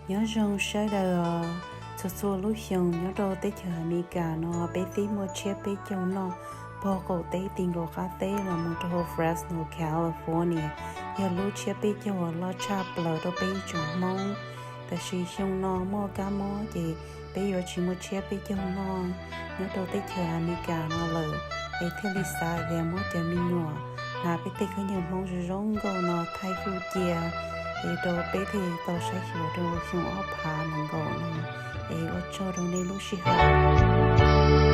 Nyob zoo sawv daws os. Txhua txhua lub xyoo nyob rau teb chaws Amelikas no peb twb muaj tshiab peb caug noj pog qaum teb ti nkaus qab teb los mus rau hauv Fresno, California, yog lub tshiab peb caug uas loj tshaj plaws rau peb ib tsoom Hmoob. Tab sis xyoo no muaj kab mob ces peb yuav tsis muaj tshiab peb caug noj nyob rau teb chaws Amelikas no lawm, es thiaj li xav tias muab cov me nyuam hnav peb tej khaub ncaws Hmoob zoo zoo nkauj no thaij kuj cia, es rau peb thiaj tau saib xyuas rau xyoo ob phav nees nkaum no. Es ua tsaug rau nej lub sij hawm.